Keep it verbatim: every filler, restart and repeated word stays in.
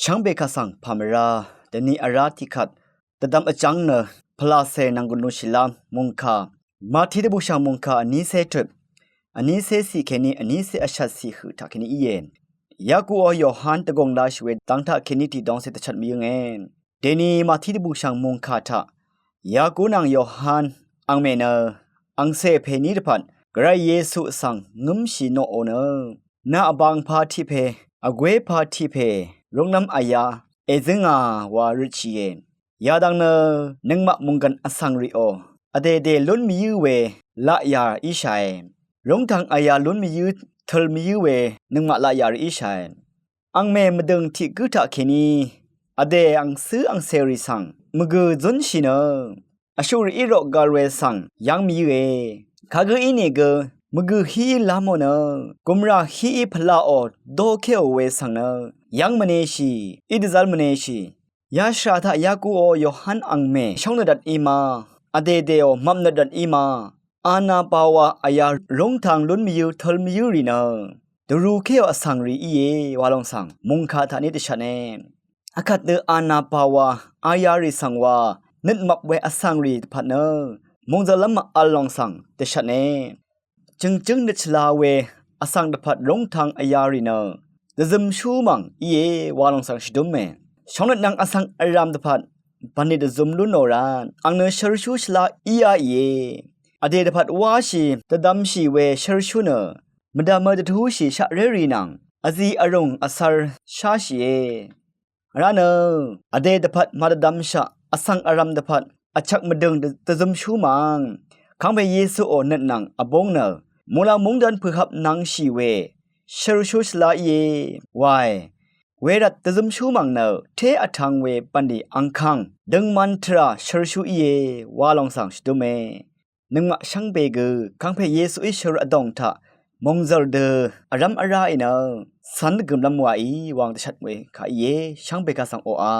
Shvngbe kaq svng pà mvrá dvni vrá tiqkvt dvdvm vjv́ng nø pvlacè nvng gùn lúnshìlv́m mùngkà Mati dvbùshv̀ng mùngkà vnícé tøt vnícé ciq kèní vnícé vshvt ciq høq taq kèní íe. Yaku o Yohan dvgùng lashì we dv́ng taq kèní tiqdóngcè dvchvt mvyǿnge. Dèni Mati dvbùshv̀ng mùngkà taq Yaku nvng Yohan angmè nø angcè pèní dvpvt Gvray Yesu svng ngǿmshì noqò nø nà vbangpa tiq pè vgwépa tiq pè rúnglv́m vyá èzǿngà wa røtshìe. Yadvng nø nøngmaq mònggv̀n vsvng rìò vdèdè lún mvyǿ we laqyà íshàe. Rúngtvng vyá lún mvyǿ tøl mvyǿ we nøngmaq laqyà rì íshàe. Angmè mvdø̀ng tiq gǿ taq kèní vdè angcǿ angcèrì svng mvgø̀ zúnshì nø vshuqrì í roq gvl we svng yv́ng mvyǿe. Kagǿ ínìgø mvgø̀ híí lámò nø gùmrà híí pvlaò dókéò we svng nø yv́ng mvneshì í dvzv́l mvneshì. Yashvra taq Yaku o Yohan angmè shóngnøt dvt í ma, vdèdèò mvpnøt dvt í ma, anabawa vyá rúngtvng lún mvyǿ tøl mvyǿ rì nø dvrūkéò vsvng rì íe wa lòng svng mùngkà taq ní dvshvtne. Akvt dø anabawa vyá rì svng wa nøtmvp we vsvng rì dvpvt nø mòngzø̀lv́m mv-vl lòng svng dvshvtne. Jø̀ngjǿng nøt shvla we vsvng dvpvt rúngtvng vyá rì nø dvzømshú mv̀ng íe wa lòng svng shvdúme. Shóngnøt nvng vsvng vrv̀m dvpvt bv̀nlì dvzøm lúnò rvt ang nø shørshú shvla íá ìe. Vdè dvpvt wáshì dvdvmshì we shørshú nø mvdv̀mø dvtúshì shaqrérì nvng vzi vrùng vsvr sháshìe. Vrá nø vdè dvpvt màdvdvmshaq vsvng vrv̀m dvpvt vchvk mvdø̀ng dvzømshú mv̀ng kangpè Yesuò nøt nvng vbúng nø mùlv̄ng mungdv̄n pø̀hvp nvngshì we shørshú shvla íe wae. Wervt dvzømshú mv̀ng nø té vtv̄ng we bv̀nlì angkvng døngman tvrà shørshú íe wa lòng svng shvdúme. Nøngmaq shvngbe gø kangpè Yesuí shør vdòng taq mòngzø̀l dø vrv́m vráì nø cv́n dvgø̀mlv́m wàí wang dvshvt we kà íe. Shvngbe kaq svng oqà